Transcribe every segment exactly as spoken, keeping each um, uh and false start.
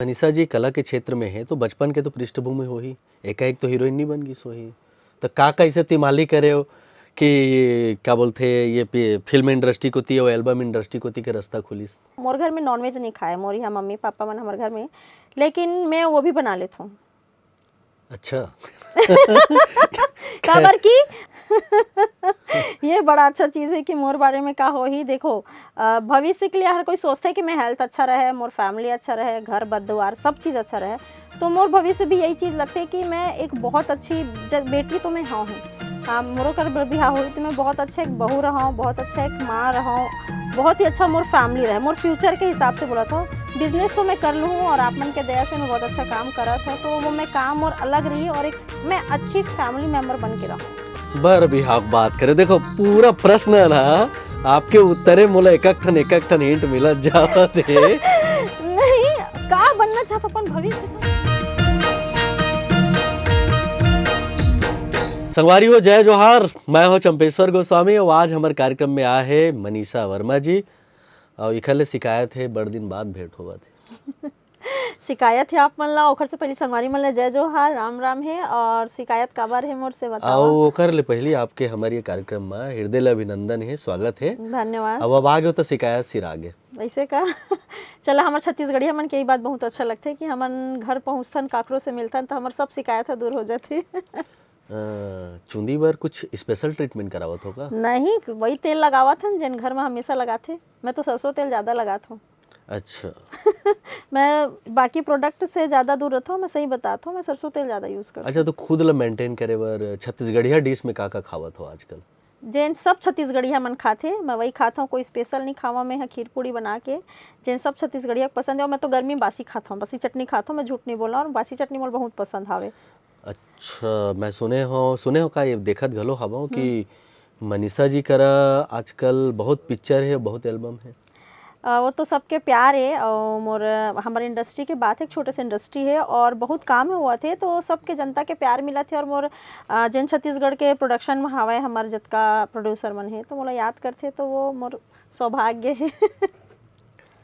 मनीषा जी कला के क्षेत्र में है, तो बचपन के तो पृष्ठभूमि होही, एकाएक तो हीरोइन नहीं बन गिस होही। तो का, कैसे तिमाली करे हो कि का बोलथे, ये पि-, फिल्म इंडस्ट्री कोती अउ एल्बम इंडस्ट्री कोती के रास्ता खुलिस? मोर घर में नॉनवेज नहीं खाए, मोर यहाँ मम्मी पापा मन हमर घर में, लेकिन मैं वो भी बना लेता हूँ। अच्छा। काबर कि ये बड़ा अच्छा चीज़ है कि मोर बारे में का होही। देखो, अ, भविष्य के लिए हर कोई सोचथे कि मैं हेल्थ अच्छा रहे, मोर फैमिली अच्छा रहे, घर बर दुआर सब चीज़ अच्छा रहे। तो मोर भविष्य भी यही चीज़ लगथे कि मैं एक बहुत अच्छी ज-, बेटी तो मैं हाँ हूँ। हाँ, मोरो कर बर बिहाव होही तो मैं बहुत अच्छा एक बहू रहूँ, बहुत अच्छा एक माँ रहूँ, बहुत ही अच्छा मोर फैमिली रहे। मोर फ्यूचर के हिसाब से बोलत हूँ, बिजनेस तो मैं कर लूँ और आप मन के दया से मैं बहुत अच्छा काम करत हूँ, तो वो मैं काम मोर अलग रही और एक मैं अच्छी फैमिली मेंबर बन के रहूँ। बर बिहाव बात करे, देखो पूरा प्रश्न ना आपके उत्तरे मोला एक एक ठन, एक एक ठन हिंट मिलत जावत हे। नहीं, का बनना चाहत अपन भविष्य? संगवारी हो, जय जोहार, मैं हूं चंपेश्वर गोस्वामी और आज हमर कार्यक्रम में आए हे मनीषा वर्मा जी। और इखर ले शिकायत हे, बड़ दिन बाद भेंट होवत हे। शिकायत हे आप मन ला, ओखर से पहले संगवारी मन ला जय जोहार, राम राम हे। और शिकायत काबर हे मोर से बतावा। आओ, ओकर ले पहले आपके हमर ये कार्यक्रम में हृदय ले अभिनंदन हे, स्वागत हे। धन्यवाद। अब, अब आ गए तो शिकायत सिरा गे। वैसे का? चला, हमर छत्तीसगढ़िया मन के ई बात बहुत अच्छा लगथे कि हमन घर पहुँचथन, काकरो से मिलथन, तो हमर सब शिकायत ह दूर हो जाथे। अ, चुंदी बर कुछ स्पेशल ट्रीटमेंट करावत हो का? नहीं, वही तेल लगावत हन, जेन घर में हमेशा लगाथे। मैं तो सरसों तेल ज़्यादा लगात हूँ। अच्छा। मैं बाकी प्रोडक्ट से ज़्यादा दूर रहता हूँ, मैं सही बताता हूँ, मैं सरसों तेल ज़्यादा यूज़ करता हूँ। अच्छा, तो खुद ला मेंटेन करे बर छत्तीसगढ़िया डिश में का-का खावत हो आजकल? जेन सब छत्तीसगढ़िया मन खाथे, मैं वही खात हूँ, कोई स्पेशल नहीं खावा मैं ह खीर पूड़ी बना के। जेन सब छत्तीसगढ़िया के पसंद है, और मैं तो गर्मी में बासी खात हूँ, बासी चटनी खात हूँ, मैं झूठ नहीं बोला, और बासी चटनी मोला बहुत पसंद हावे। अच्छा, मैं सुने हो, सुने हो का, ये देखत घलो हवं कि मनीषा जी करा आजकल बहुत पिक्चर है, बहुत एल्बम है। अ, वो तो सबके प्यार है, और मोर, हमर इंडस्ट्री के बात है, एक छोटे से इंडस्ट्री है और बहुत काम है हुआ थे, तो सबके जनता के प्यार मिला थे और मोर, अ, जेन छत्तीसगढ़ के प्रोडक्शन में हवय, हमर जतका प्रोड्यूसर मन है, तो मोला याद करथे, तो वो मोर सौभाग्य है।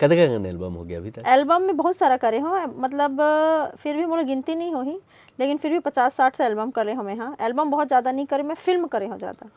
कतका कन एल्बम हो गया अभी तक? एल्बम में बहुत सारा करे हो, मतलब, अ, फिर भी मोला गिनती नहीं होही, लेकिन फिर भी पचास साठ से एल्बम करे हमें। हाँ, एल्बम बहुत ज़्यादा नहीं करे, मैं फिल्म करे हो ज़्यादा।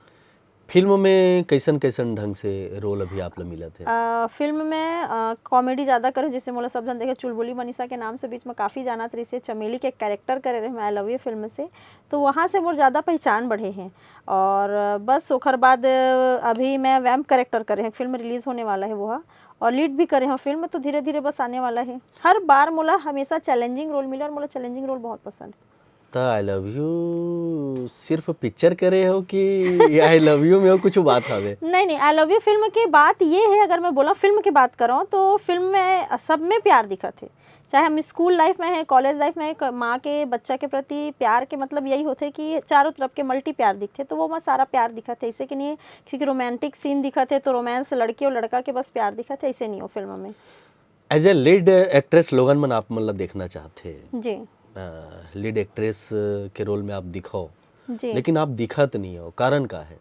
फिल्म में कैसन कैसन ढंग से रोल अभी आप ला मिलत हे? अ, फिल्म में, अ, कॉमेडी ज़्यादा करे, जैसे मोला सब जन देखे चुलबुली मनीषा के नाम से बीच में काफ़ी जानत रहिसे, चमेली के कैरेक्टर करे रहे मैं आई लव यू फिल्म से, तो वहाँ से मोर ज़्यादा पहचान बढ़े हैं। और बस ओखर बाद, अ, अभी मैं वैम्प कैरेक्टर करे हैं, फिल्म रिलीज होने वाला है वो, और लीड भी करे हैं फिल्म, तो धीरे धीरे बस आने वाला है। हर बार मोला हमेशा चैलेंजिंग रोल मिले और मोला चैलेंजिंग रोल बहुत पसंद है। त आई लव यू सिर्फ पिक्चर करे हो कि आई लव यू में हो कुछ बात हवे? नहीं, नहीं, आई लव यू फिल्म के बात ये है, अगर मैं बोला फिल्म की बात करूँ तो फिल्म में सब में प्यार दिखत है, चाहे हम स्कूल लाइफ में हैं, कॉलेज लाइफ में हैं, क-, माँ के बच्चा के प्रति प्यार के मतलब यही होते कि चारों तरफ के मल्टी प्यार दिखते, तो वो में सारा प्यार दिखत है। ऐसे कि नहीं है, किसी की रोमांटिक सीन दिखत है तो रोमांस लड़की और लड़का के बस प्यार दिखत है, ऐसे नहीं हो फिल्म में। एज ए लीड एक्ट्रेस लोगन मन आप मन ला देखना चाहते हैं। जी। लीड एक्ट्रेस के रोल में आप दिखाओ, जी। लेकिन आप दिखत नहीं हो, कारण का है?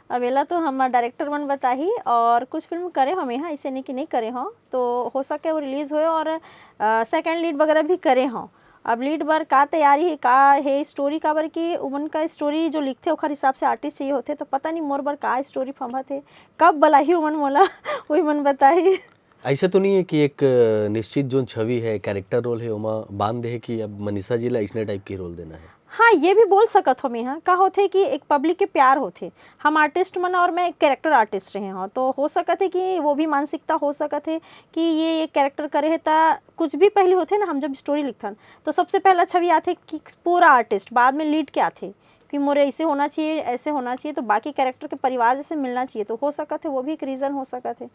अब एला तो हमर डायरेक्टर मन बताही, और कुछ फिल्म करे हो मेहा, ऐसे नहीं कि नहीं करे हो, तो हो सके वो रिलीज होए, और, अ, सेकंड लीड वगैरह भी करे हो। अब लीड बर का तैयारी है, का है स्टोरी, काबर कि उमन का स्टोरी जो लिखथे ओखर हिसाब से आर्टिस्ट चाहिए होथे, तो पता नहीं मोर बर का स्टोरी फंबत है, कब बलाही उमन मोला, वही मन बताही। ऐसा तो नहीं है कि एक, अ, निश्चित जो छवि है, कैरेक्टर रोल है, ओमा बांध दे है कि अब मनीषा जी ला इसने टाइप की रोल देना है? हाँ, ये भी बोल सकत हो मेहा। का होथे कि एक पब्लिक के प्यार होथे। हम आर्टिस्ट मन और मैं एक कैरेक्टर आर्टिस्ट रहे हो, तो हो सकत है कि वो भी मानसिकता हो सकत है कि ये, ये कैरेक्टर करे है, त कुछ भी पहले होथे ना, हम जब स्टोरी लिखथन, तो सबसे पहला छवि आथे कि पूरा आर्टिस्ट, बाद में लीड के आथे कि मोरे ऐसे होना चाहिए, ऐसे होना चाहिए, तो बाकी कैरेक्टर के परिवार जैसे मिलना चाहिए, तो हो सकत है, वो भी एक रीज़न हो सकत है।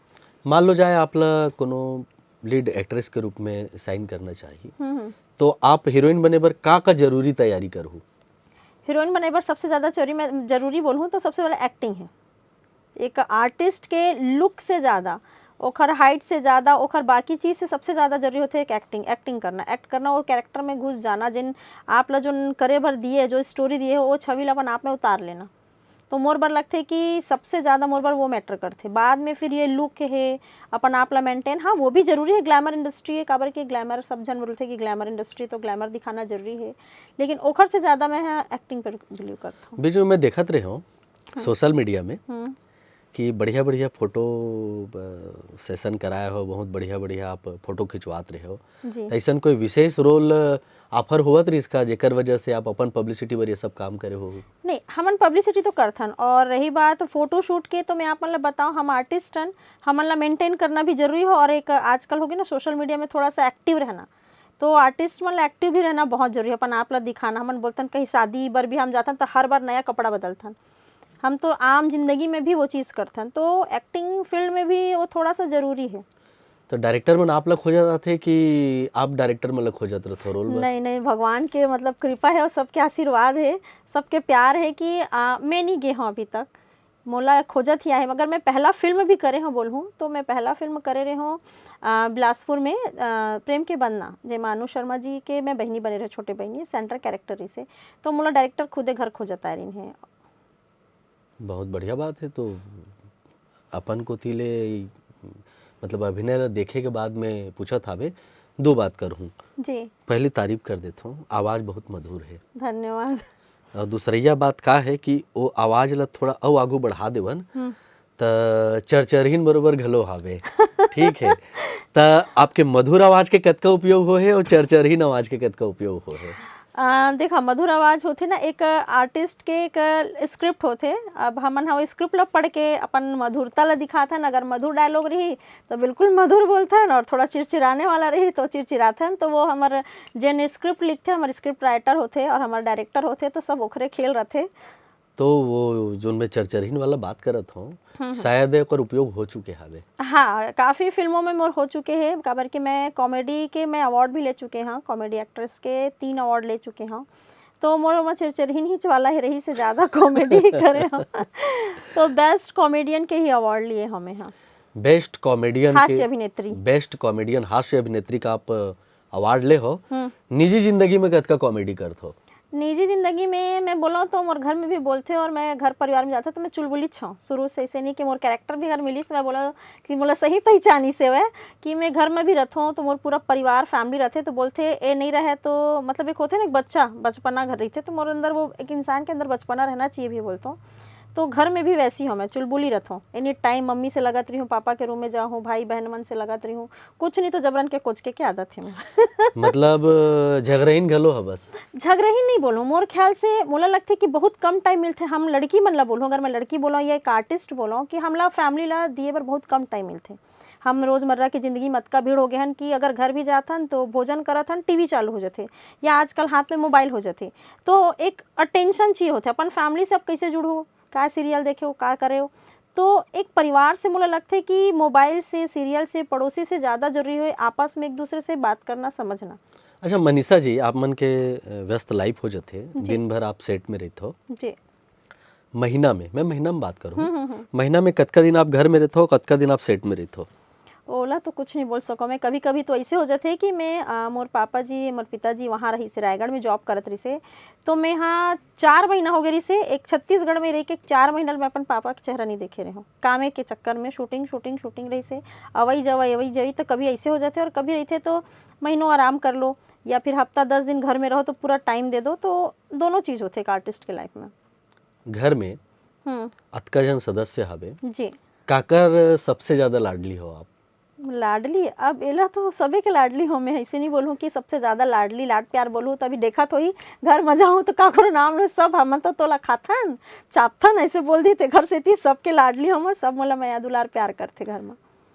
मान लो जाए आप ला कोनो लीड एक्ट्रेस के रूप में साइन करना चाहिए, हम्म, हम्म। तो आप हीरोइन बने बर का का जरूरी तैयारी करहू? हीरोइन बने बर सबसे ज़्यादा जरूरी, मैं जरूरी बोलूँ तो सबसे पहले एक्टिंग है। एक आर्टिस्ट के लुक से ज़्यादा, ओखर हाइट से ज़्यादा, ओखर बाकी चीज़ से सबसे ज़्यादा जरूरी होथे एक एक्टिंग। एक्टिंग करना, एक्ट करना, वो कैरेक्टर में घुस जाना, जिन आप ला जोन करे भर दिए, जो स्टोरी दिए, वो छवि ला अपन आप में उतार लेना। तो मोर बर लगथे कि सबसे ज़्यादा मोर बर वो मैटर करथे। बाद में फिर ये लुक हे, अपन आप ला मेंटेन, हाँ, वो भी जरूरी है, ग्लैमर इंडस्ट्री है, काबर के ग्लैमर सब झन बोलथे कि ग्लैमर इंडस्ट्री तो ग्लैमर दिखाना जरूरी है, लेकिन ओखर से ज़्यादा मैं एक्टिंग पर बिलीव करता हूँ। बीच में मैं देखत रहे हूँ सोशल मीडिया में हम्म। कि बढ़िया बढ़िया फोटो सेशन कराए हो, बहुत बढ़िया बढ़िया आप फोटो खिंचवात रहे हो। जी। तो ऐसा कोई विशेष रोल ऑफर हुआ था इसका, जेकर वजह से आप अपन पब्लिसिटी बर ये सब काम करे हो? नहीं, हमन पब्लिसिटी तो करथन, और रही बात फोटोशूट के, तो मैं आप मन ला बताऊँ, हम आर्टिस्ट हन, हमन ला मेंटेन करना भी जरूरी हो, और एक आजकल हो गया ना सोशल मीडिया में थोड़ा सा एक्टिव रहना, तो आर्टिस्ट मन ला एक्टिव भी रहना बहुत जरूरी है, अपन आप ला दिखाना। हमन बोलथन कहीं शादी बर भी हम जाथन तो हर बार नया कपड़ा बदलथन, हम तो आम जिंदगी में भी वो चीज़ करथन, तो एक्टिंग फील्ड में भी वो थोड़ा सा जरूरी है। तो डायरेक्टर मन आप ला खोजत रथे कि आप डायरेक्टर मन ला खोजत रथो रोल बर? नहीं नहीं, भगवान के मतलब कृपा है और सबके आशीर्वाद है, सबके प्यार है कि आ, मैं नहीं गे हूँ अभी तक, मोला खोजत ही आहे। मगर मैं पहला फिल्म भी करे हूँ बोलहूँ तो मैं पहला फिल्म करे रहे हूँ आ, बिलासपुर में आ, प्रेम के बंदना, जेमा अनु शर्मा जी के मैं बहिनी बने रहे, छोटे बहिनी, सेंट्रल कैरेक्टर से। तो मोला डायरेक्टर खुदे घर खोजत आए रहिन है। बहुत बढ़िया बात है। तो अपन कोती ले, मतलब अभिनय ला देखे के बाद में पूछत हावे, दो बात करहूँ। जी। पहली तारीफ कर देता हूँ, आवाज़ बहुत मधुर है। धन्यवाद। और दूसरैया बात का है कि वो आवाज़ ला थोड़ा अउ आगू बढ़ा देवन हम्म। त चरचरहीन बरोबर घलो हावे। ठीक है, त आपके मधुर आवाज़ के कतका उपयोग हो है और चरचरहीन आवाज़ के कतका उपयोग हो है? आ, देखा, मधुर आवाज़ होथे ना, एक आर्टिस्ट के एक स्क्रिप्ट होथे। अब हमन ह वो स्क्रिप्ट ला पढ़ के अपन मधुरता ला दिखाथन। अगर मधुर डायलॉग रही तो बिल्कुल मधुर बोलथन, और थोड़ा चिड़चिड़ाने वाला रही तो चिड़चिड़ाथन। तो वो हमर जेन स्क्रिप्ट लिखथे, हमर स्क्रिप्ट राइटर होथे और हमर डायरेक्टर होथे, तो सब ओखरे खेल रथे। तो वो जोन मैं चरचरहीन वाला बात करत हूँ, शायद ओकर उपयोग हो चुके हावे। हाँ, काफ़ी फिल्मों में मोर हो चुके हैं, काबर कि मैं कॉमेडी के मैं अवार्ड भी ले चुके हूँ, कॉमेडी एक्ट्रेस के तीन अवार्ड ले चुके हूँ। तो मोर ओमा चरचरहीन ही वाला ही रही से ज़्यादा कॉमेडी ही करे हूँ। तो बेस्ट कॉमेडियन के ही अवार्ड लिए हमें, हाँ। बेस्ट कॉमेडियन हास्य अभिनेत्री। बेस्ट कॉमेडियन हास्य अभिनेत्री का आप अवार्ड ले हो। हम्म। निजी जिंदगी में कतका कॉमेडी करत हो? निजी जिंदगी में मैं बोला तो मोर घर में भी बोलथे और मैं घर परिवार में जाता तो मैं चुलबुली छो शुरू से, ऐसे नहीं कि मोर कैरेक्टर भी अगर मिलिस तो मैं बोला कि मोला सही पहचानी से वह कि मैं घर में भी रहता हूँ तो मोर पूरा परिवार फैमिली रहथे, तो बोलथे ए नहीं रहे तो मतलब एक होथे ना, एक बच्चा बचपना घर रहथे, तो मोर अंदर वो एक इंसान के अंदर बचपना रहना चाहिए भी बोलता हूँ। तो घर में भी वैसी हूँ, मैं चुलबुली रहता हूँ, एनी टाइम मम्मी से लगत रही हूँ, पापा के रूम में जाऊँ, भाई बहन मन से लगत रही हूँ, कुछ नहीं तो जबरन के कोचके के आदत है मोर। मतलब झगड़हीन घलो ह बस? झगड़हीन नहीं बोलूँ, मोर ख्याल से मोला लगथे कि बहुत कम टाइम मिलथे। हम लड़की मन ला बोलूँ, अगर मैं लड़की बोलूँ या एक आर्टिस्ट बोलूँ, कि हमला फैमिली ला दिए बर बहुत कम टाइम मिलथे। हम रोजमर्रा की जिंदगी में अतका भीड़ हो गए हन कि अगर घर भी जाथन तो भोजन करत हन, टीवी चालू हो जाथे, या आजकल हाथ में मोबाइल हो जाथे। तो एक अटेंशन चाहिए होथे, अपन फैमिली से आप कैसे जुड़ो, का सीरियल देखे हो, का करे हो। तो एक परिवार से मोला लगथे कि मोबाइल से, सीरियल से, पड़ोसी से ज़्यादा जरूरी होए आपस में एक दूसरे से बात करना, समझना। अच्छा मनीषा जी, आप मन के अ, व्यस्त लाइफ हो जाथे, दिन भर आप सेट में रहत हो। जी। महीना में, मैं महीना में बात करूँ, महीना में कतका दिन आप घर में रहत हो, कतका दिन आप सेट में रहत हो? ओला तो कुछ नहीं बोल सको मैं। कभी कभी तो ऐसे हो जाथे कि मैं अ, मोर पापा जी, मोर पिताजी वहाँ रहिसे, रायगढ़ में जॉब करत रहिसे, तो मैं हाँ चार महीना हो गए रहिसे, एक छत्तीसगढ़ में रह के चार महीना ले मैं अपन पापा के चेहरा नहीं देखे रहे हूँ, कामे के चक्कर में शूटिंग शूटिंग शूटिंग रहिसे, अवई जवई अवई जवई। तो कभी ऐसे हो जाथे और कभी रहथे तो महीनों आराम कर लो, या फिर हफ्ता दस दिन घर में रहो तो पूरा टाइम दे दो। तो दोनों चीज़ होथे एक आर्टिस्ट के लाइफ में। घर में हम्म। अतका जन सदस्य हवे, जी। काकर सबसे ज्यादा लाडली हो आप? लाडली, अब एला तो सबे के लाडली हो, मैं ऐसे नहीं बोलूँ कि सबसे ज़्यादा लाडली, लाड प्यार बोलूँ तो अभी देखत होही, घर में जाऊँ तो काकरो नाम लो, सब हमन तो तोला खाथन, चापथन, ऐसे बोल दी ते घर से थी, सबके लाडली हो मैं, सब मोला मया दुलार प्यार करथे घर में।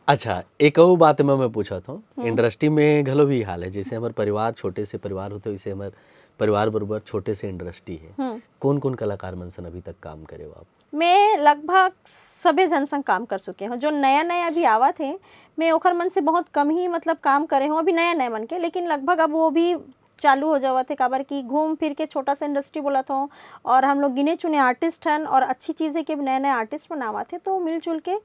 अच्छा, एक और बात मैं, मैं पूछत हूँ, इंडस्ट्री में घलो भी हाल है, जैसे हमारे परिवार छोटे से परिवार होते, वैसे हमारे परिवार बरोबर छोटे से इंडस्ट्री है। हम्म। कौन कौन कलाकार मन सन अभी तक काम करे हो आप? मैं लगभग सबे झन संग काम कर चुके हूँ। जो नया नया अभी आवत हे, मैं ओखर मन से बहुत कम ही मतलब काम करे हूँ अभी नया नया मन के, लेकिन लगभग अब वो भी चालू हो जावत हे, काबर कि घूम फिर के छोटा सा इंडस्ट्री बोलत हूँ और हम लोग गिने चुने आर्टिस्ट हन और अच्छी चीज़ है कि अब नए नए आर्टिस्ट मन आवत हे, तो मिलजुल के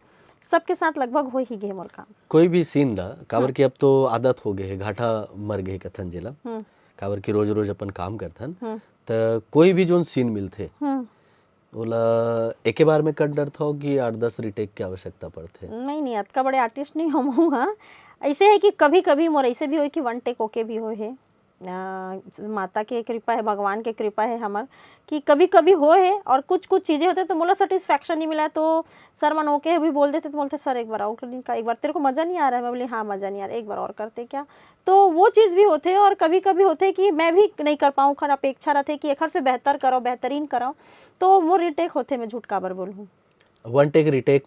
सबके साथ लगभग हो ही गे मोर काम। कोई भी सीन ला, काबर कि अब तो आदत हो गए है, घाटा मर गए कथन जेला, हम्म। काबर कि रोज रोज अपन काम करथन, हम्म। त कोई भी जोन सीन मिलथे, हम्म। ओला एके बार में कट डरथव कि आठ दस रिटेक के आवश्यकता पड़थे? नहीं नहीं, अतका बड़े आर्टिस्ट नहीं हूँ। हाँ, ऐसे है कि कभी कभी मोर ऐसे भी होए कि वन टेक ओके भी होए है। आ, माता के कृपा है, भगवान के कृपा है हमर, कि कभी कभी होए है और कुछ कुछ चीज़ें होते तो मोला सेटिस्फैक्शन नहीं मिला, तो सर मन ओके भी बोल देते तो बोलते, "सर, एक बार और कर, एक बार, तेरे को मज़ा नहीं आ रहा है?" मैं बोली, "हाँ, मज़ा नहीं आ रहा, एक बार और करते क्या?" तो वो चीज़ भी होते और कभी कभी होते कि मैं भी नहीं कर पाऊँ, खर अपेक्षा रहते कि एखर से बेहतर करो, बेहतरीन करो, तो वो रिटेक होते, मैं झूठ काबर बोलूँ। वन टेक रिटेक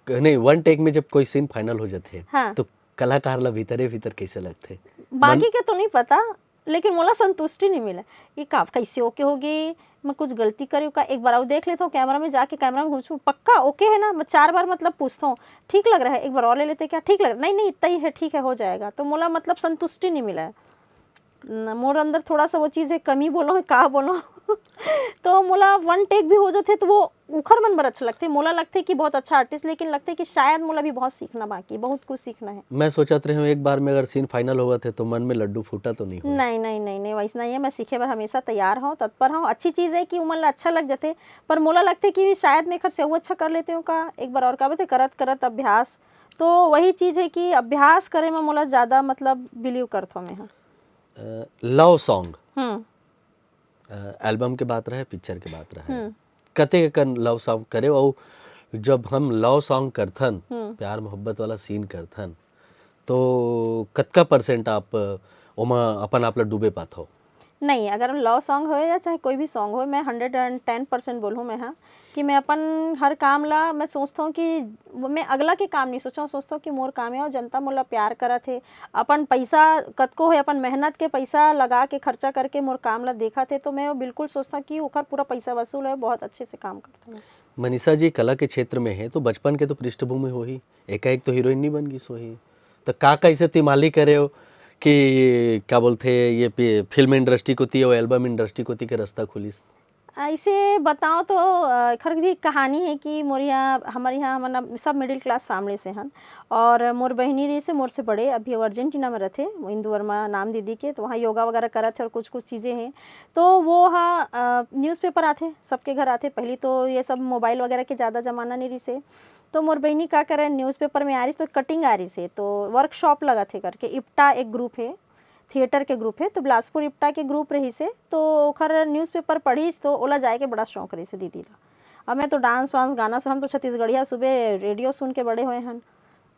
नहीं, वन टेक में जब कोई सीन फाइनल हो जाथे, हाँ। तो कलाकार ला भीतरे भीतर कैसे लगथे? बाकी के तो नहीं पता, लेकिन मोला संतुष्टि नहीं मिला। ये का, कैसे ओके हो गए, मैं कुछ गलती करी का? एक बार और देख लेता हूँ, कैमरा में जाके कैमरा में घुसू, पक्का ओके है ना? मैं चार बार मतलब पूछता हूँ, "ठीक लग रहा है, एक बार और ले लेते क्या? ठीक लग रहा, नहीं नहीं, इतना ही है, ठीक है, हो जाएगा।" तो मोला मतलब संतुष्टि नहीं मिला है। न, मोर अंदर थोड़ा सा वो चीज़ है, कमी बोलो, का बोलो। तो मोला वन टेक भी हो जाते तो वो उखर मन बर अच्छा लगथे। मोला लगथे कि बहुत अच्छा आर्टिस्ट, लेकिन लगथे कि शायद मोला भी बहुत सीखना बाकी, बहुत कुछ सीखना है। मैं सोचत रहे हूँ, एक बार में अगर सीन फाइनल होवत है तो मन में लड्डू फूटा तो नहीं होय? नहीं नहीं नहीं नहीं, वैसा नहीं है। मैं सीखे बर हमेशा तैयार हूँ, तत्पर हूँ। अच्छी चीज़ है कि उमन ला अच्छा लग जाते, पर मोला लगथे कि शायद मैं एखर से अउ अच्छा कर लेते हूँ का, एक बार और का बोलते, करत करत अभ्यास। तो वही चीज़ है कि अभ्यास करे में मोला ज़्यादा मतलब बिलीव करथो मैं। हाँ। लव सॉन्ग, हम्म। एल्बम के बात रहे, पिक्चर के बात रहे, कते कन लव सॉन्ग करे, और जब हम लव सॉन्ग करथन, प्यार मोहब्बत वाला सीन करथन, तो कतका परसेंट आप ओमा अपन आप ला डूबे पाथो? नहीं, अगर लव सॉन्ग होए या चाहे कोई भी सॉन्ग होए, मैं हंड्रेड एंड टेन परसेंट बोलूँ मैं, हाँ, कि मैं अपन हर काम ला मैं सोचता हूँ कि वो, मैं अगला के काम नहीं सोचता हूँ, सोचता हूँ कि मोर काम है और जनता मोला प्यार करत है, अपन पैसा कतको है, अपन मेहनत के पैसा लगा के, खर्चा करके मोर काम ला देखत है, तो मैं वो बिल्कुल सोचता हूँ कि ओकर पूरा पैसा वसूल है, बहुत अच्छे से काम करता हूँ। मनीषा जी कला के क्षेत्र में है, तो बचपन के तो पृष्ठभूमि होही, एकाएक तो हीरोइन नहीं बन गिस होही, तो का कैसे तिमाली करे हो कि का बोलथे ये पि-, फिल्म इंडस्ट्री कोती और एल्बम इंडस्ट्री कोती के रास्ता खुलिस? ऐसे बताओ तो, अ, एखर भी कहानी है कि मोर यहाँ, हमर यहाँ, हमन सब मिडिल क्लास फैमिली से हन, और मोर बहिनी रहिसे मोर से बड़े, अभी वो अर्जेंटीना में रहथे, वो इंदु वर्मा नाम दीदी के, तो वहाँ योगा वगैरह करत है और कुछ कुछ चीज़ें हैं। तो वो हा न्यूज़पेपर आथे, सबके घर आथे। पहली तो ये सब मोबाइल वगैरह के ज़्यादा ज़माना नहीं रहिसे, तो मोर बहिनी का करे, न्यूज़पेपर में आ रहिस तो कटिंग आ रहिसे, तो वर्कशॉप लगत है करके, इप्टा एक ग्रुप है, थिएटर के ग्रुप है, तो बिलासपुर इप्टा के ग्रुप रहिसे, तो ओखर न्यूज़पेपर पढ़िस, तो ओला जाए के बड़ा शौक रहिसे दीदी ला। अब मैं तो डांस वांस, गाना सुन, हम तो छत्तीसगढ़िया सुबह रेडियो सुन के बड़े होए हन,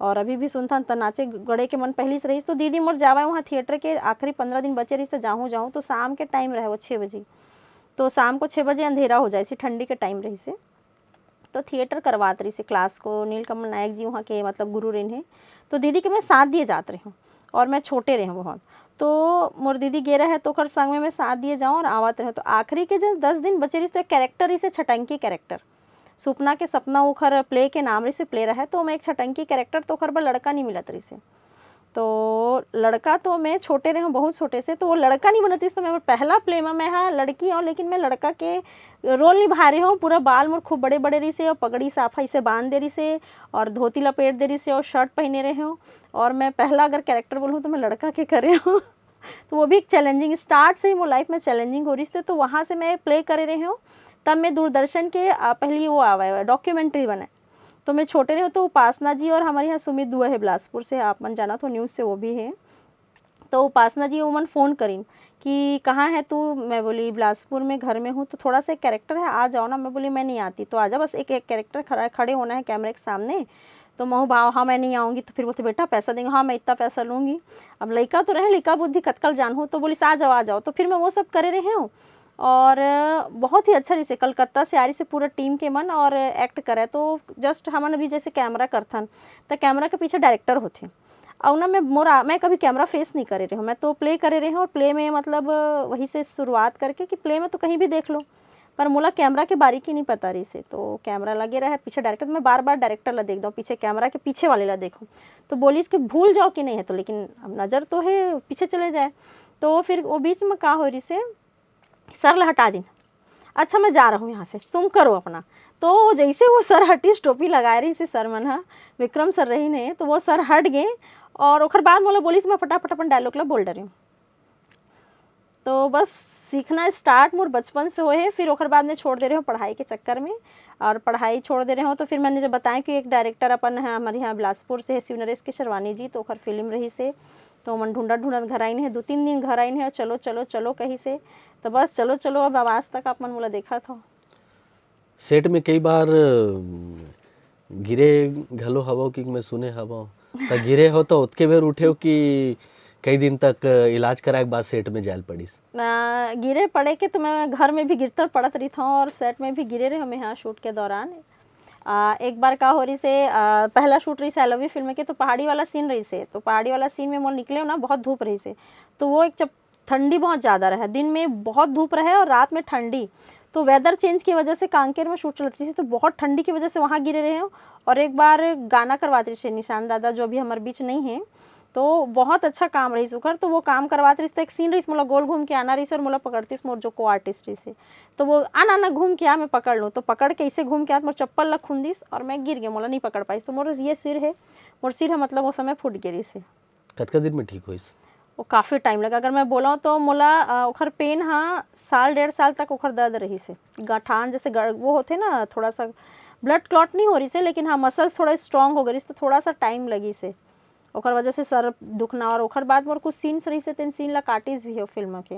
और अभी भी सुनथन, त नाचे गड़े के मन पहली से रहिस। तो दीदी मोर जावय वहाँ थिएटर के, आखिरी पंद्रह दिन बचे रहिस, त जाहूँ जाहूँ, तो शाम के टाइम रहे वो छः बजे, तो शाम को छः बजे अंधेरा हो जाए, इसी ठंडी के टाइम रहिसे। तो थिएटर करवात रहिसे क्लास को, नीलकमल नायक जी वहाँ के मतलब गुरु रहिन हे। तो दीदी के मैं साथ दिए जात रहे हूँ और मैं छोटे रहे हूँ बहुत। तो मोर दीदी गे रहे तो ओकर संग में मैं साथ दिए जाऊँ और आवत रहे। तो आखिरी के जो दस दिन बचे रहिस तो एक कैरेक्टर रहिसे, छटंकी कैरेक्टर, सुपना के सपना ओखर प्ले के नाम रहिसे, प्ले रहे, तो मैं एक छटंकी कैरेक्टर, तो ओखर बर लड़का नहीं मिलत रहिसे। तो लड़का तो मैं छोटे रहे हूँ, बहुत छोटे से, तो वो लड़का नहीं बनत रहिस, तो मैं पहला प्ले में मैं हाँ लड़की हूँ, लेकिन मैं लड़का के रोल निभा रहे हूँ। पूरा बाल मोर खूब बड़े बड़े रहिसे और पगड़ी साफा इसे बांध दे रहिसे और धोती लपेट दे रहिसे और शर्ट पहने रहे हूँ, और मैं पहला अगर कैरेक्टर बोलूँ तो मैं लड़का के करे हूँ। तो वो भी एक चैलेंजिंग, स्टार्ट से ही मोर लाइफ में चैलेंजिंग हो रहिस थे, तो वहाँ से मैं प्ले करे रहे हूँ। तब मैं दूरदर्शन के, आ, पहली वो आवा है, डॉक्यूमेंट्री बने, तो मैं छोटे रहे हूँ, तो उपासना जी और हमारे यहाँ सुमित दुआ है बिलासपुर से, आप मन जाना तो न्यूज़ से वो भी है। तो उपासना जी उमन फ़ोन करिन कि कहाँ है तू? मैं बोली बिलासपुर में घर में हूँ, तो थोड़ा सा एक कैरेक्टर है, आ जाओ ना। मैं बोली मैं नहीं आती। तो आजा, बस एक एक कैरेक्टर खड़ा, खड़े होना है कैमरे के सामने। तो मैं भाव, हाँ मैं नहीं आऊँगी। तो फिर बोलते बेटा पैसा देंगे, हाँ मैं इतना पैसा लूँगी। अब लइका तो रहे, लइका बुद्धि कतकल जानहूँ, तो बोलिस आ जाओ आ जाओ। तो फिर मैं वो सब करे रहे हूँ और बहुत ही अच्छा रहिसे, कलकत्ता से आ रहिसे पूरा टीम के मन और एक्ट करे। तो जस्ट हमन अभी जैसे कैमरा करथन, तो कैमरा के पीछे डायरेक्टर होथे। और ना मैं मोर आ- मैं कभी कैमरा फेस नहीं करे रहे हूँ, मैं तो प्ले करे रहे हूँ और प्ले में मतलब वही से शुरुआत करके कि प्ले में तो कहीं भी देख लो, पर मोला कैमरा के बारीकी नहीं पता रहिसे। तो कैमरा लगे रहे पीछे डायरेक्टर, मैं बार बार डायरेक्टर ला देख दूँ, पीछे कैमरा के पीछे वाले ला देखूँ। तो बोलिस कि भूल जाओ कि नहीं है तो, लेकिन अब नज़र तो है पीछे चले जाए। तो फिर वो बीच में का हो रहिसे, सर ला हटा दिन, अच्छा मैं जा रहा हूँ यहाँ से, तुम करो अपना। तो जैसे वो सर हटिस, टोपी लगाए रहिसे सर मन हा, विक्रम सर रहिन हे, तो वो सर हट गए और ओखर बाद मोला बोलिस, मैं फटाफट अपन डायलॉग ला बोल डरे हूँ। तो बस सीखना स्टार्ट मोर बचपन से होए हे, फिर ओकर बाद में छोड़ दे रहे हो पढ़ाई के चक्कर में। और पढ़ाई छोड़ दे रहे हो तो फिर मैंने जब बताया कि एक डायरेक्टर अपन है हमारे यहाँ बिलासपुर से है, शिव नरेश के शेरवानी जी, तो ओकर फिल्म रहिस हे। तो मन ढूंढत ढूंढत घर आइन हे, दो तीन दिन घर आइन हे और चलो चलो चलो कहिस हे। तो बस चलो चलो अब आज तक आप मन मोला देखत हो। सेट में कई बार अम, गिरे घलो हवो कि मैं सुने हवो। त गिरे हो तो ओतके बेर उठे हो कि कई दिन तक इलाज कराए के बाद सेट में जायल पड़िस? आ, गिरे पड़े के तो मैं घर में भी गिरतर पड़त रहित हूँ और सेट में भी गिरे रहे मैं यहाँ शूट के दौरान। आ, एक बार का हो रही से, आ, पहला शूट रही से आई लव यू फिल्म के, तो पहाड़ी वाला सीन रही से, तो पहाड़ी वाला सीन में मोर निकले हो ना, बहुत धूप रही से। तो वो एक जब ठंडी बहुत ज़्यादा रहे, दिन में बहुत धूप रहे और रात में ठंडी, तो वेदर चेंज की वजह से कांकेर में शूट चलत रही थी, तो बहुत ठंडी की वजह से वहाँ गिरे रहे हो। और एक बार गाना करवात रही से निशान दादा, जो अभी हमारे बीच नहीं है, तो बहुत अच्छा काम रही सुखर। तो वो काम करवात रही तो एक सीन रही, मोला गोल घूम के आना रही और मोला पकड़तीस मोर जो को आर्टिस्ट रही से, तो वो आना ना घूम के आ, मैं पकड़ लूँ। तो पकड़ के इसे घूम के आत मोर चप्पल ला खूंदिस और मैं गिर गया, मोला नहीं पकड़ पाइस। तो मोर ये सिर है, मोर सिर है मतलब वो समय फूट गया रही से। कतका दिन में ठीक होइस? वो काफ़ी टाइम लगा। अगर मैं बोला तो मोला अ, ओखर पेन हाँ साल डेढ़ साल तक ओखर दर्द रही से। गठान जैसे गड़, वो होते ना, थोड़ा सा ब्लड क्लॉट नहीं हो रही से, लेकिन हाँ मसल्स थोड़ा स्ट्रांग हो गई से, तो थोड़ा सा टाइम लगी से। ओकर वजह से सर दुखना और ओकर बाद मोर कुछ सीन्स रही से, तेन सीन ला काटिस भी हो फिल्म के।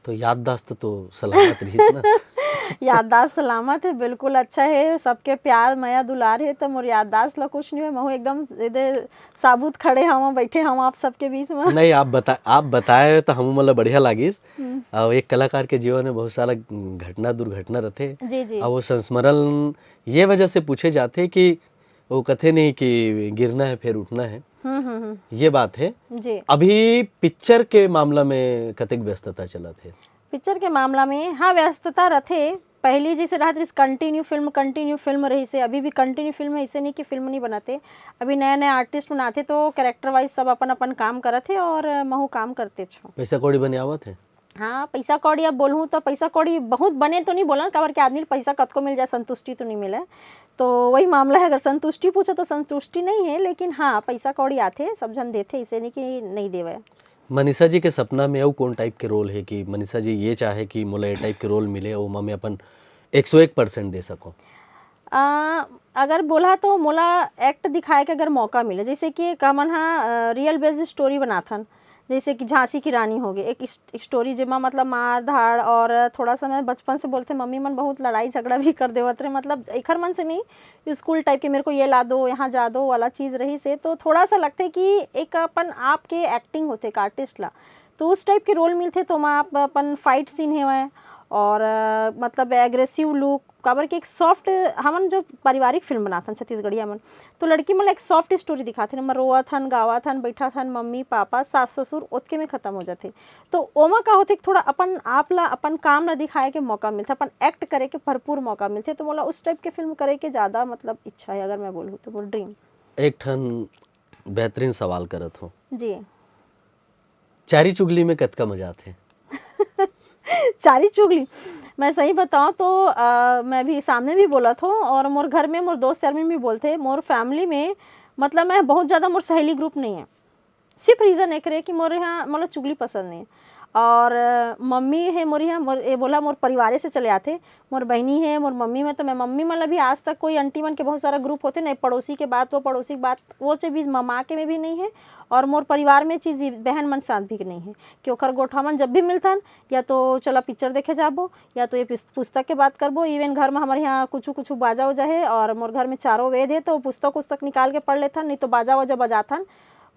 तो याददाश्त तो सलामत रहिस ना? याददाश्त सलामत है, बिल्कुल अच्छा है, सबके प्यार मया दुलार है, तो मोर याददाश्त ला कुछ नहीं हुआ। महू एकदम इधर साबुत खड़े हवा, बैठे हवा आप सबके बीच में। नहीं, आप बता आप बताए तो हम मतलब बढ़िया लागिस। और एक कलाकार के जीवन में बहुत सारा घटना दुर्घटना रहते। जी जी। और वो संस्मरण ये वजह से पूछे जाते कि वो कथे नहीं कि गिरना है फिर उठना है, हम्म हम्म हम्म, ये बात है। जी। अभी पिक्चर के मामला में कतेक व्यस्तता चलत है? पिक्चर के मामला में हाँ व्यस्तता रथे। पहली जैसे रहत रहिस कंटिन्यू फिल्म, कंटिन्यू फिल्म रही से, अभी भी कंटिन्यू फिल्म है, इसे नहीं कि फिल्म नहीं बनाते। अभी नया नया आर्टिस्ट बनाते तो कैरेक्टर वाइज सब अपन अपन काम करत है और महू काम करते छो। पैसा कौड़ी बने आवत है? हाँ, पैसा कौड़ी अब बोलूँ तो पैसा कौड़ी बहुत बने तो नहीं बोलन, काबर के आदमी ल पैसा कतको मिल जाए, संतुष्टि तो नहीं मिले। तो वही मामला है, अगर संतुष्टि पूछो तो संतुष्टि नहीं है, लेकिन हाँ पैसा कौड़ी आथे, सब झन देथे, इसे नहीं कि नहीं देवे। मनीषा जी के सपना में अउ कौन टाइप के रोल है कि मनीषा जी ये चाहे कि मोला ये टाइप के रोल मिले, ओमा मैं अपन एक सौ एक परसेंट दे सकूं? आ, अगर बोला तो मोला एक्ट दिखाए के अगर मौका मिले, जैसे कि एक हमन हा रियल बेस्ड स्टोरी बनाथन, जैसे कि झांसी की रानी हो गई, एक स्टोरी जेमा मतलब मार धाड़ और थोड़ा सा, मैं बचपन से बोलते मम्मी मन बहुत लड़ाई झगड़ा भी कर देवत रहे, मतलब एकर मन से नहीं, स्कूल टाइप के मेरे को ये ला दो, यहाँ जा दो वाला चीज़ रही से, तो थोड़ा सा लगते कि एक अपन आप के एक्टिंग होते एक आर्टिस्ट ला, तो उस टाइप के रोल मिलते तो मैं आप अपन फाइट सीन हेवय और अ, मतलब एग्रेसिव लुक, काबर कि एक सॉफ्ट, हमन जो पारिवारिक फिल्म बनाथन छत्तीसगढ़िया मन, तो लड़की मन ला एक सॉफ्ट स्टोरी दिखाथे ना, रोवत हन, गावत हन, बैठत हन, मम्मी पापा सास ससुर ओतके में खत्म हो जाथे। तो ओमा का होथे कि थोड़ा अपन आप ला, अपन काम ला दिखाए के मौका मिलथे, अपन एक्ट करे के भरपूर मौका मिलथे। तो मोला उस टाइप के फिल्म करे के ज़्यादा मतलब इच्छा है, अगर मैं बोलूँ तो मोर ड्रीम। एक ठन बेहतरीन सवाल करत हो। जी। चारी चुगली में कतका मजा आथे? चारी चुगली, मैं सही बताऊँ तो अ, मैं भी सामने भी बोलत हूँ और मोर घर में मोर दोस्त यार में भी बोलथे, मोर फैमिली में मतलब मैं बहुत ज़्यादा, मोर सहेली ग्रुप नहीं है। सिर्फ रीज़न एक रहे कि मोर यहाँ मतलब चुगली पसंद नहीं है। और अ, मम्मी है मोर यहाँ, मोर ये बोला मोर परिवारे से चले आथे, मोर बहनी है, मोर मम्मी में तो मैं मम्मी मतलब भी आज तक कोई आंटी मन के बहुत सारा ग्रुप होते ना, पड़ोसी के बात वो, पड़ोसी के बात वो से भी ममा के में भी नहीं है। और मोर परिवार में चीज़ बहन मन साथ भी नहीं है कि ओकर गोठवा मन जब भी मिलथन या तो चला पिक्चर देखे जाबो या तो ये पुस- पुस्तक के बात करबो। इवन घर में हमारे यहाँ कुछ कुछ बाजा उजा है और मोर घर में चारों वेद है, तो पुस्तक उस्तक निकाल के पढ़ लेथन, नहीं तो बाजा वाजा बजाथन।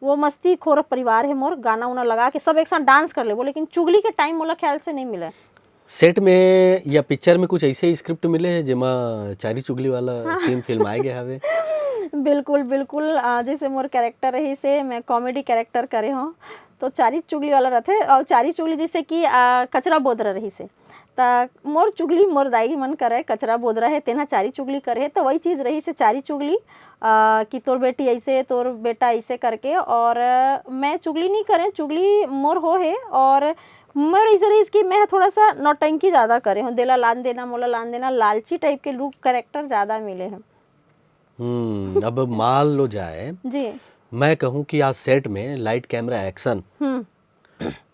वो मस्ती खोर परिवार है मोर, गाना उना लगा के सब एक साथ डांस कर लेबो, लेकिन चुगली के टाइम मोला ख्याल से नहीं मिले। सेट में या पिक्चर में कुछ ऐसे स्क्रिप्ट मिले हैं जेमा चारी चुगली वाला सीन फिल्म आए गए हवे? बिल्कुल बिल्कुल। अ, जैसे मोर कैरेक्टर रही से मैं कॉमेडी कैरेक्टर करे हूँ, तो चारी चुगली वाला रहते। और चारी चुगली जैसे कि अ, कचरा बोदरा रही से, त मोर चुगली मोर दाई मन करे, कचरा बोदरा है तेना चारी चुगली करे है, तो वही चीज़ रही से चारी चुगली। अ, कि तोर बेटी ऐसे, तोर बेटा ऐसे करके। और अ, मैं चुगली नहीं करे, चुगली मोर हो है। और मोर ऐसे रही कि मैं थोड़ा सा नौटंकी ज़्यादा करे हूँ, देला लान देना, मोला लान देना, लालची टाइप के लुक कैरेक्टर ज़्यादा मिले हैं। हम्म अब मान लो जाए, जी। मैं कहूँ कि आज सेट में लाइट कैमरा एक्शन, हम्म।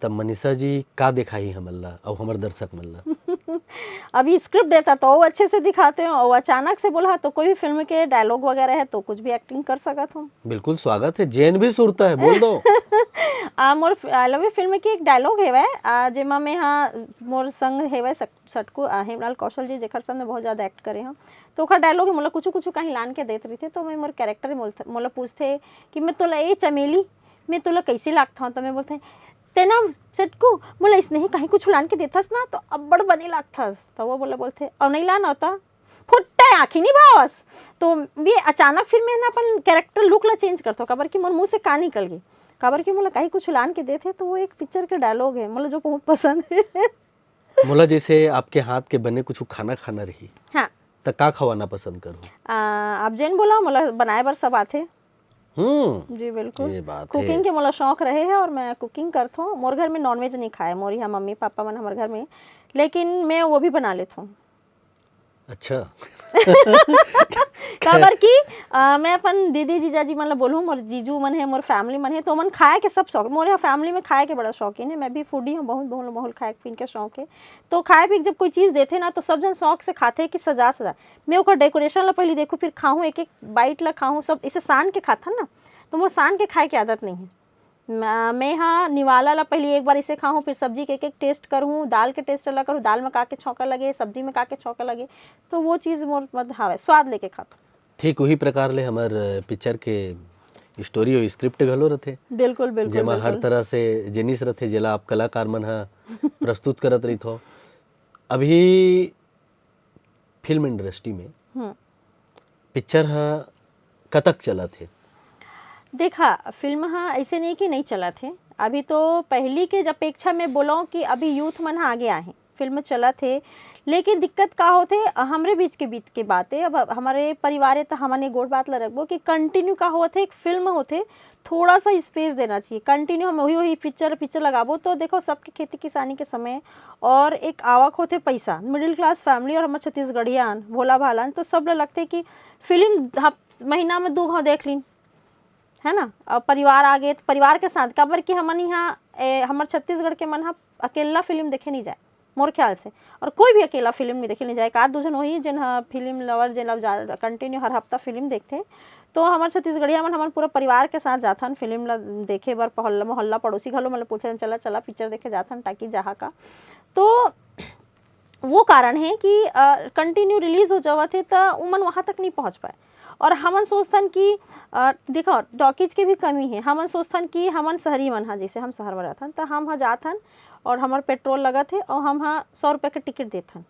तब मनीषा जी का दिखाही हमन ला अउ हमर दर्शक मन ला? अभी स्क्रिप्ट देता तो वो अच्छे से दिखाते हो, और अचानक से बोला तो कोई भी फिल्म के डायलॉग वगैरह है तो कुछ भी एक्टिंग कर सकत हो। बिल्कुल स्वागत है, जेन भी सुरता है, बोल दो। आ, मोर आई लव यू फिल्म के एक डायलॉग हेवय, आ, जेमा मैं हाँ मोर संग हेवय सट- सटकू, आ, हेमलाल कौशल जी, जेकर संग मैं बहुत ज्यादा एक्ट करे हूँ। तो ओकर डायलॉग मोला कुछ कुछ कहीं लान के देत रहिथे, तो मैं मोर कैरेक्टर मोला पूछथे कि मैं तोला ए चमेली, मैं तोला कैसे लागथव? तो मैं बोलथे, तेना सटकू, मोला इसने ही कहीं कुछ लान के देथस ना तो अब्बड़ बने लागथस। तो वो बोला बोलथे, और नहीं लाना होता, फुट्टा आँखी नहीं भावस। तो ये अचानक फिर मैं ना अपन कैरेक्टर लुक ला चेंज करथव, काबर कि मोर मुंह से का निकल गई, काबर कि मोला कहीं कुछ लान के देथे। तो वो एक पिक्चर के डायलॉग है मोला जो बहुत पसंद है। मोला जैसे आपके हाथ के बने कुछ खाना खाना रही, हाँ। त का खवाना पसंद करू? आ, आप जेन बोला, मोला बनाए बर सब आथे। हम्म। जी बिल्कुल। ये बात है। कुकिंग के मोला शौक रहे है और मैं कुकिंग करथों। मोर घर में नॉनवेज नहीं खाए, मोर यहाँ मम्मी पापा मन हमर घर में, लेकिन मैं वो भी बना लेथों। अच्छा। काबर कि आ, मैं अपन दीदी जीजा जी मन ला बोलूँ, मोर जीजू मन है, मोर फैमिली मन है, तो मन खाए के सब शौक, मोर यहाँ फैमिली में खाए के बड़ा शौकीन है। मैं भी फूडी हूँ, बहुत बहुत बहुत खाए पीन के शौक है। तो खाए पी के जब कोई चीज़ देथे ना तो सब जन शौक से खाथे कि सजा सजा। मैं ओकर डेकोरेशन ला पहले देखूँ, फिर खाहूँ, एक एक बाइट ला खाहूँ, सब इसे सान के खाथन ना, तो मोर सान के खाए के आदत नहीं है। मैं मैं हाँ निवाला ला पहले एक बार इसे खाहूँ, फिर सब्जी के एक एक टेस्ट करहूँ, दाल के टेस्ट अलग करहूँ, दाल में का के छौंका लगे, सब्जी में का के छौंका लगे, तो वो चीज़ मोर मत हावे, स्वाद लेके खाथों। ठीक वही प्रकार ले हमर पिक्चर के स्टोरी और स्क्रिप्ट घलो रथे, बिल्कुल बिल्कुल जेमा हर बिल्कुल। तरह से जिनिस रथे, जेला आप कलाकार मन ह प्रस्तुत करत रहिथो। अभी फिल्म इंडस्ट्री में हम्म। पिक्चर ह कतक चलत हे? देखा, फिल्म हा ऐसे नहीं कि नहीं चलत हे। अभी तो पहली के अपेक्षा में बोलो कि अभी यूथ मन हा आगे आहे, फिल्म चलत हे। लेकिन दिक्कत का होथे, हमरे बीच के बीच के बात है, अब हमारे परिवार है तो हमन ये गोठ बात ला रखबो कि कंटिन्यू का होथे, एक फिल्म होथे, थोड़ा सा स्पेस देना चाहिए। कंटिन्यू हम वही वही पिक्चर पिक्चर लगाबो तो देखो, सबके खेती किसानी के समय और एक आवक होथे पैसा, मिडिल क्लास फैमिली और हमर छत्तीसगढ़िया अन, भोला भाला अन, तो सब ला लगथे कि फिल्म हफ- महीना में दो घाव देख लीन, है ना। और परिवार आगे तो परिवार के साथ, काबर कि हमन यहाँ ए, हमर छत्तीसगढ़ के मन ह अकेला फिल्म देखे नहीं जाए मोर ख्याल से, और कोई भी अकेला फिल्म नहीं देखे नहीं जाए। एक आध दो जन वही जेन ह फिल्म लवर, जेन ला जा कंटिन्यू हर हफ्ता फिल्म देखथे। तो हमर छत्तीसगढ़िया मन हमन पूरा परिवार के साथ जाथन फिल्म ला देखे बर, मोहल्ला मोहल्ला पड़ोसी घलो मन ला पूछथन, चला चला पिक्चर देखे जाथन टाकी जहाँ का। तो वो कारण है कि कंटिन्यू रिलीज हो जावत है तो उमन वहाँ तक नहीं पहुँच पाए। और हमन सोचथन कि अ, देखो, टॉकीज के भी कमी है। हमन सोचथन कि हमन शहरी मन हा, जैसे हम शहर में रहथन, तो हम हा जाथन और हमर पेट्रोल लगत है और हम हा सौ रुपये के टिकट देथन,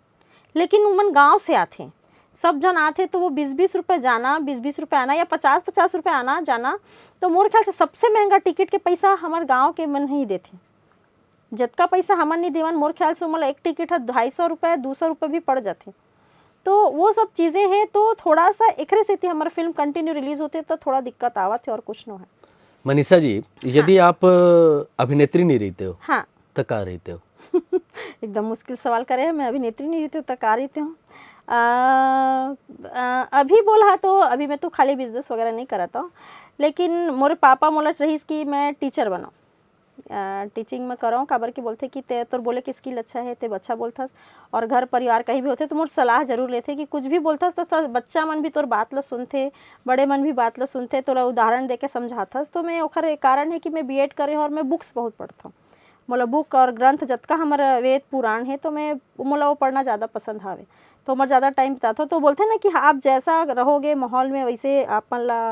लेकिन उमन गांव से आथे, सब जन आथे, तो वो बीस बीस रुपये जाना, बीस बीस रुपये आना, या पचास पचास रुपये आना जाना, तो मोर ख्याल से सबसे महंगा टिकट के पैसा हमर गांव के मन ही देथे। जतका पैसा हमन नहीं देवन, मोर ख्याल से ओमन ला एक टिकट ह ढाई सौ रुपये, दो सौ रुपये भी पड़ जाथे। तो वो सब चीज़ें हैं, तो थोड़ा सा एकरे सेती हमर फिल्म कंटिन्यू रिलीज होते तो थोड़ा दिक्कत आवत है और कुछ नो है। मनीषा जी, यदि आप अ, अभिनेत्री नहीं रहते हो, हाँ। तो का रहते हो? एकदम मुश्किल सवाल करे है। मैं अभिनेत्री नहीं रहती हूँ तो का रहती हूँ? अ, अ, अभी बोला तो अभी मैं तो खाली बिजनेस वगैरह नहीं करता हूँ, लेकिन मोरे पापा मोला रहीस कि मैं टीचर बनाऊँ, टीचिंग में कराऊँ, काबर कि बोलथे कि ते तोर बोले के स्किल अच्छा है, ते अच्छा बोलथस, और घर परिवार कहीं भी होथे तो मोर सलाह जरूर लेथे कि कुछ भी बोलथस तो, तो बच्चा मन भी तोर बात ला सुनथे, बड़े मन भी बात ला सुनथे, तोला उदाहरण देके समझाथस। तो मैं ओखर एक कारण है कि मैं बीएड करे हूँ और मैं बुक्स बहुत पढ़थौं। मोला बुक और ग्रंथ जतका हमर वेद पुराण है तो मैं मोला वो पढ़ना ज़्यादा पसंद हावे, तो मोर ज़्यादा टाइम बिताथौं। तो बोलथे ना कि आप जैसा रहोगे माहौल में वैसे आप मन ला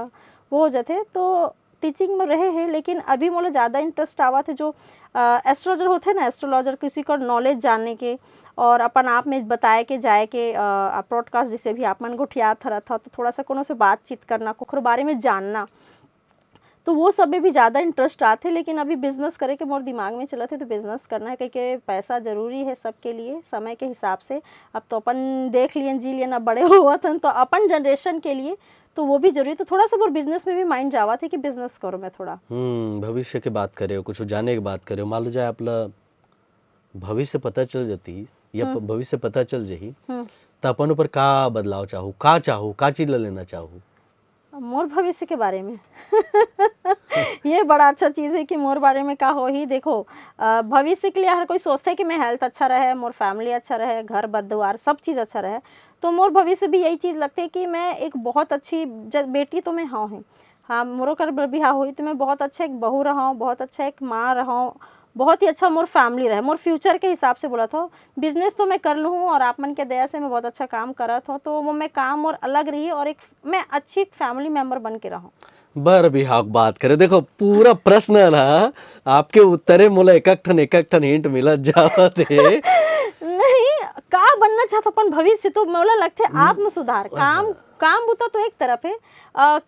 वो हो जाथे। तो टीचिंग में रहे हैं, लेकिन अभी मोला ज़्यादा इंटरेस्ट आवत है जो एस्ट्रोलॉजर होथे ना, एस्ट्रोलॉजर किसी को नॉलेज जानने के और अपन आप में बताए के जाए के पॉडकास्ट, जैसे भी आप मन गोठियात हरत हो तो थोड़ा सा कोनो से बातचीत करना, कुखरो बारे में जानना, तो वो सब में भी ज़्यादा इंटरेस्ट आथे। लेकिन अभी बिजनेस करे के मोर दिमाग में चलत है, तो बिजनेस करना है, क्योंकि पैसा जरूरी है सबके लिए समय के हिसाब से। अब तो अपन देख लियन जी लियन, अब बड़े होवत हन, तो अपन जनरेशन के लिए तो वो भी जरूरी। तो थोड़ा सा मोर बिजनेस में भी माइंड जावत है कि बिजनेस करो मैं थोड़ा। हम्म, भविष्य के बात करे हो, कुछ जाने के बात करे हो, मान लो जाए आप ला भविष्य पता चल जाती या प- भविष्य पता चल जाही, हम्म। तो अपन ऊपर का बदलाव चाहू, का चाहू, का चीज ला लेना चाहू? मोर भविष्य के बारे में ये बड़ा अच्छा चीज़ है कि मोर बारे में का होही। देखो, अ, भविष्य के लिए हर कोई सोचथे कि मैं हेल्थ अच्छा रहे, मोर फैमिली अच्छा रहे, घर बर दुआर सब चीज़ अच्छा रहे। तो मोर भविष्य भी यही चीज़ लगथे कि मैं एक बहुत अच्छी ज-, बेटी तो मैं हव ही। हाँ, मोरो कर बर बिहाव होही तो मैं बहुत अच्छा एक बहू रहूँ, बहुत अच्छा एक माँ रहूँ, बहुत ही अच्छा मोर फैमिली रहे। मोर फ्यूचर के हिसाब से बोलत हव, बिजनेस तो मैं कर लूँ और आप मन के दया से मैं बहुत अच्छा काम करत हव, तो वो मैं काम मोर अलग रही और एक मैं अच्छी एक फैमिली मेंबर बन के रहूँ। बर बिहाव के बात करे, देखो, पूरा प्रश्न ना आपके उत्तरे मोला एक एक ठन, एक एक ठन हिंट मिलत जावत हे। नहीं, का बनना चाहत अपन भविष्य, तो मोला लगथे आत्म सुधार। काम, काम बुता तो एक तरफ है,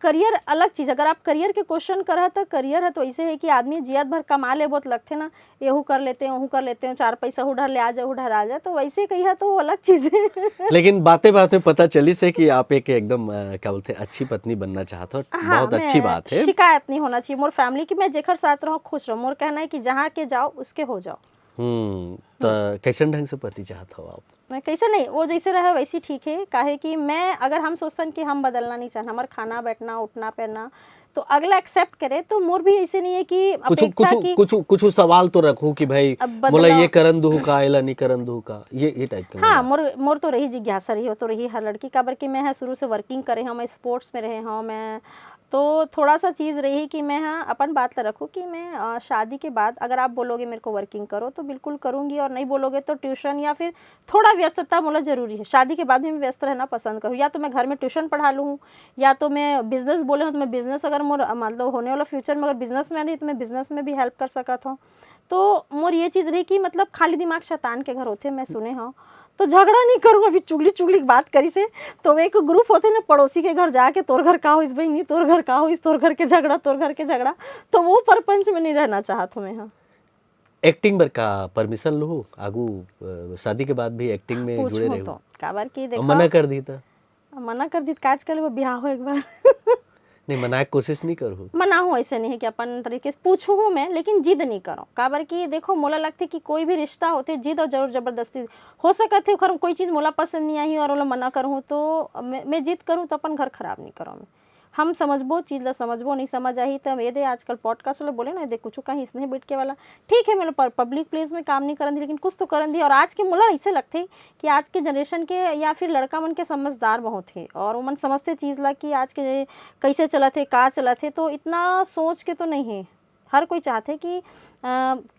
करियर अलग चीज। अगर आप करियर के क्वेश्चन करत, तो करियर है तो ऐसे है कि आदमी जियत भर कमा लेबो तो लगथे ना, एहू कर लेते हैं, ओहू कर लेते हैं, चार पैसा उधर ले आ जाए, उधर आ जाए, तो वैसे कहिया तो वो अलग चीज है। लेकिन बातें बातें पता चलिस हे कि आप एक एकदम, अ, क्या बोलते हैं, अच्छी पत्नी बनना चाहत हो। हाँ, बहुत अच्छी मैं बात है। शिकायत नहीं होना चाहिए, मोर फैमिली की, मैं जेकर साथ रहूँ खुश रहूँ। मोर कहना है कि जहाँ के जाओ उसके हो जाओ। हम्म। तो कैसन ढंग से पति चाहत हो आप? मैं कैसे नहीं, वो जैसे रहे वैसे ठीक है। काहे कि मैं, अगर हम सोचतन कि हम बदलना नहीं चाहना, हमार खाना, बैठना, उठना, पहनना, तो अगला एक्सेप्ट करे, तो मोर भी ऐसे नहीं है कि कुछ अपेक्षा कुछ की कुछ कुछ सवाल तो रखूं कि भाई, अब मोला बदलाव- ये करन दूहू का, एला नहीं करन दूहू का, ये ये टाइप के हाँ, मतलब। मोर मोर तो रही जिज्ञासा रही हो, तो रही हर लड़की, काबर कि मैं है शुरू से वर्किंग करे हूँ, मैं स्पोर्ट्स में रहे हूँ मैं, तो थोड़ा सा चीज़ रही कि मैं, हाँ, अपन बात ला रखूँ कि मैं, अ, शादी के बाद अगर आप बोलोगे मेरे को वर्किंग करो तो बिल्कुल करूँगी, और नहीं बोलोगे तो ट्यूशन या फिर थोड़ा व्यस्तता मोला जरूरी है। शादी के बाद भी मैं व्यस्त रहना पसंद करूँ, या तो मैं घर में ट्यूशन पढ़ा लूँ, या तो मैं बिजनेस बोले हूँ तो मैं बिजनेस, अगर मोर, मतलब, होने वाला फ्यूचर में अगर बिजनेस में रही तो मैं बिजनेस में भी हेल्प कर सकत हूँ। तो मोर ये चीज़ रही कि, मतलब, खाली दिमाग शैतान के घर होथे, मैं सुने हूँ। तो झगड़ा नहीं करूँ, अभी चुगली चुगली की बात करी से, तो एक ग्रुप होथे ना पड़ोसी के घर जाके, तोर घर का होइस बहिनी, तोर घर का होइस, तोर घर के झगड़ा, तोर घर के झगड़ा, तो वो प्रपंच में नहीं रहना चाहत हूँ मैं। हाँ, एक्टिंग बर का परमिशन लूहू? आगू, अ, शादी के बाद भी एक्टिंग में जुड़े पूछहूँ रहू? तो काबर कि और देखा, मना कर दी था? मना कर दी, काज कर लेबो, बिहाव हो एक बार। नहीं, मना के कोशिश नहीं करूँ। मना हो ऐसे नहीं है कि अपन तरीके से पूछहूँ मैं, लेकिन जिद नहीं करो। काबर कि देखो, मोला लगथे कि कोई भी रिश्ता होथे, जिद और जरूर जबरदस्ती हो सकत है। ओखर कोई चीज़ मोला पसंद नहीं आही और ओला मना करहूँ, तो मैं, मैं जिद करूँ तो अपन घर खराब नहीं करो मैं। हम समझबो, चीज़ ला समझबो, नहीं समझ आही तो ये दे, आजकल पॉडकास्ट वाले बोले ना, ये दे कुछ कहीं इसने बैठ के वाला, ठीक है, मैं पब्लिक प्लेस में काम नहीं करन दी, लेकिन कुछ तो करन दी। और आज के मोला ऐसे लगथे कि आज के जनरेशन के या फिर लड़का मन के समझदार बहुत है और ओमन समझथे चीज़ ला कि आज के कैसे चलत है, का चलत है, तो इतना सोच के तो नहीं है। हर कोई चाहथे कि, अ,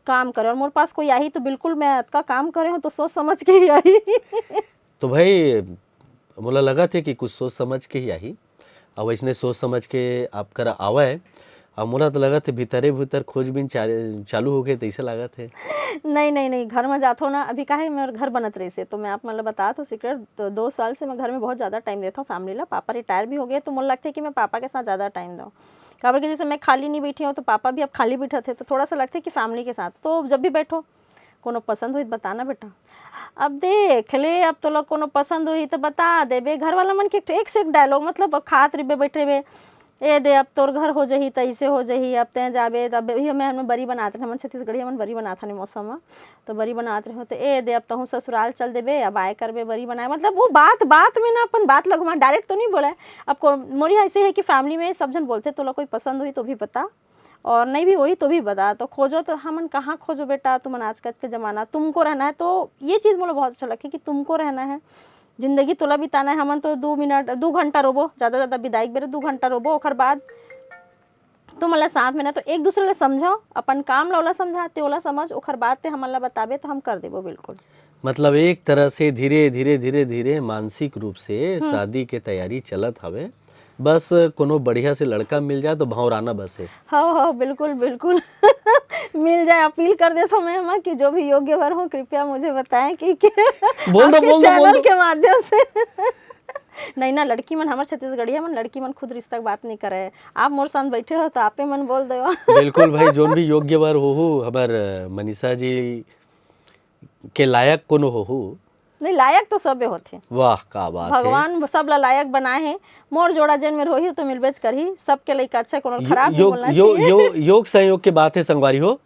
काम करे, और मोर पास कोई आही तो बिल्कुल मैं अतका काम करे हूँ तो सोच समझ के ही आही। तो भाई, मोला लगत हे कि कुछ सोच समझ के ही आही। अब इसने सोच समझ के आप करा आवय, अब मोला तो लगत हे भीतरे भीतर खोजबीन चा-, चालू हो गए, तैसे लागत हे। नहीं, नहीं, नहीं, घर में जाथो ना, अभी काहे मोर घर बनत रहिसे, तो मैं आप मन ला बतात हूँ सीक्रेट, तो दो साल से मैं घर में बहुत ज़्यादा टाइम देता हूँ फैमिली ला। पापा रिटायर भी हो गए, तो मोला लगथे कि मैं पापा के साथ ज़्यादा टाइम दूँ। काबर कि जैसे मैं खाली नहीं बैठी हूँ, तो पापा भी अब खाली बैठत हे, तो थोड़ा सा लगथे कि फैमिली के साथ। तो जब भी बैठो, कोनो पसंद होई तो बताना बेटा। अब देख ले, अब तोला कोनो पसंद होई तो बता देबे। घर वाला मन के एक से एक डायलॉग, मतलब, अब खात रहिबे, बैठ रहिबे, "ए दे, अब तोर घर हो जही, तैसे हो जही, अब तैं जाबे।" तब इहो मैं, हमन बरी बनात रहे, हमन छत्तीसगढ़ी, हमन बरी बनात हन ए मौसम म, तो बरी बनात रहे हो, तो, "ए दे, अब तहूँ ससुराल चल देबे, अब आए करबे बरी बनाए।" मतलब, वो बात बात में ना अपन बात लगमा, डायरेक्ट तो नहीं बोला है। अब को-, मोर यहाँ ऐसे है कि फैमिली में सब जन बोलथे, "तोला कोई पसंद होई तो भी बता, और नहीं भी होई तो भी बता।" तो खोजो तो हमन कहाँ खोजो बेटा, तुमन आजकल के जमाना, तुमको रहना है। तो ये चीज़ मोला बहुत अच्छा लगथे कि तुमको रहना है, जिंदगी तोला बिताना है। हमन तो दो मिनट, दो घंटा रोबो, ज़्यादा ज़्यादा बिदाई के बेरा दो घंटा रोबो, ओखर बाद तुमन ला साथ में ना, तो एक दूसरे ला समझाओ, अपन काम ला ओला समझा, ते ओला समझ, ओखर बाद ते हमन ला बताबे तो हम कर देबो बिल्कुल। मतलब, एक तरह से धीरे धीरे धीरे धीरे मानसिक रूप से शादी के तैयारी चलत हवे। बस कोनो बढ़िया से लड़का मिल जाए तो भौंराना बस है। हाँ, हाँ, बिल्कुल, बिल्कुल। मिल जाए, अपील कर देता हूँ मैं, माँ, कि जो भी योग्य वर हो, कृपया मुझे बताएं कि, कि बोल दो, आपके बोल दो, बोल चैनल दो। के माध्यम से। नहीं ना, लड़की मन, हमर छत्तीसगढ़िया मन, लड़की मन खुद रिश्ता के बात नहीं करे। आप मोर साथ बैठे हो तो आपे मन बोल दो। बिल्कुल भाई, जोन भी योग्य वर होहू, हमर, अ, मनीषा जी के लायक कोनो होहू। नहीं, लायक तो सबे होथे। वाह, का बात है। भगवान सब ला लायक बनाए हे। मोर जोड़ा जेन मेर होही तो मिलबेच करही। सबके लइका अच्छा, कोनो यो-, खराब नहीं योग, बोलना यो-, चाहिए। यो-, योग संयोग के बात है संगवारी हो।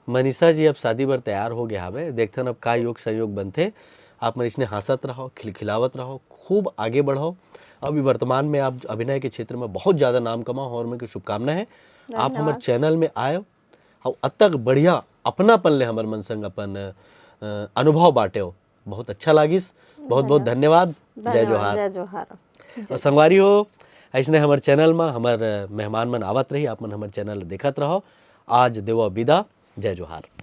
मनीषा जी अब शादी बर तैयार हो गया हवे। देखथन अब का योग संयोग बनथे। आप मन इसने हंसत रहो, खिलखिलावत रहो, खूब आगे बढ़ो। अभी वर्तमान में आप अभिनय के क्षेत्र में बहुत ज्यादा नाम कमाओ और मन के शुभकामना है। आप हमर चैनल में आए हो, अतक बढ़िया अपनापन ले हमर मन संग अपन अनुभव बांटे हो, बहुत अच्छा लागिस। बहुत बहुत धन्यवाद। जय जोहार। जय जोहार। और संगवारी हो, ऐसने हमर चैनल में हमर मेहमान मन आवत रही, आप मन हमर चैनल देखत रहो। आज देवा बिदा। जय जोहार।